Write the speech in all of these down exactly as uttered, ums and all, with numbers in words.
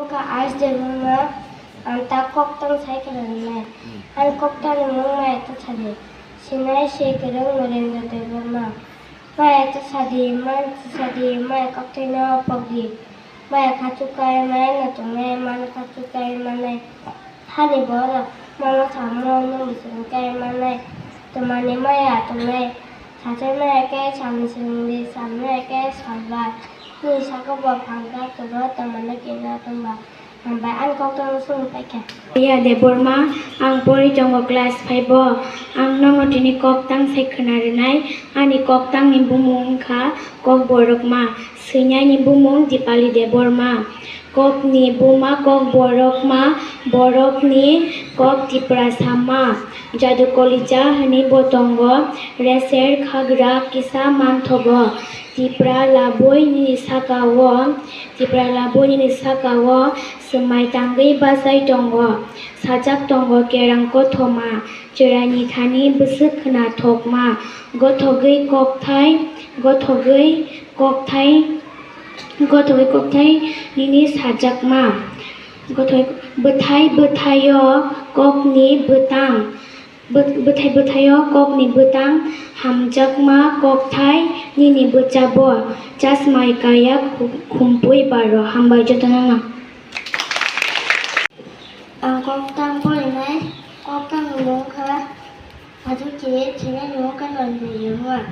Wngkha Ais Debbarma, ang ta koktang sai khwna rwnai. Ani koktangni mung maya ta sadi. Sinai se kwrwng Narendra Debbarma. Maya ta sadi, man ta sadi, maya koktwino pokdi. Maya khachukai maya no tongnai, man khachukai manai. Hani borok mama samo nwng bising kai manai. Twmani maya tongnai. Sachaimaya khe samswngdi, samnaya khe salbai. Nini saka bo phangkha, kwbangma twmano kisa tongba. Hambai, ang koktang sung paikha. Priya Debbarma, ang pori tongo class five o. Ang nono tini koktang sai khwna rwnai. Ani koktangni bumung wngkha Kokborokma. Swinaini bumung Dipali Debbarma. Kokni buma Kokborokma, borokni kok Tiprasa ma. Jadu Kolija hwnwi bo tongo, reser khagra kisa manthogo. Tipra labwi nini saka-o, Tipra labwi nini saka-o swmai tangwi bachai tongo. Sajak tongo kerang kothoma, chwraini thani bwswk khwna thokma, gothogwi kokthai, gothogwi kokthai, gothogwi kokthai nini sajakma. Gothogwi bwthai bwthaio kokni bwtang, bw-, bwthai bwthaio kokni bwtang, hamjakma kokthai nini bwchabo, chasmai kaya khu-, khumpui baro. Hambai jotono no. Ang koktang porinai, koktang ni mung kha Athukiri, thwinaini mung kha Narendra Debbarma.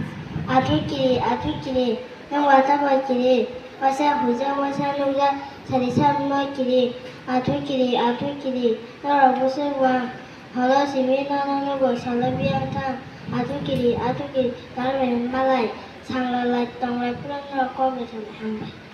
Athukiri, athukiri, nwng wata bai kiri, waisa huijak, waisa nukjak, sari samno kiri. Athukiri, athukiri, norok bwswk wng, holo simi nono nugo, salo biyang thang. Athukiri, athukiri, talmani malai, sanglalai, tonglai, phuru norok kok rwchapnai. Hambai.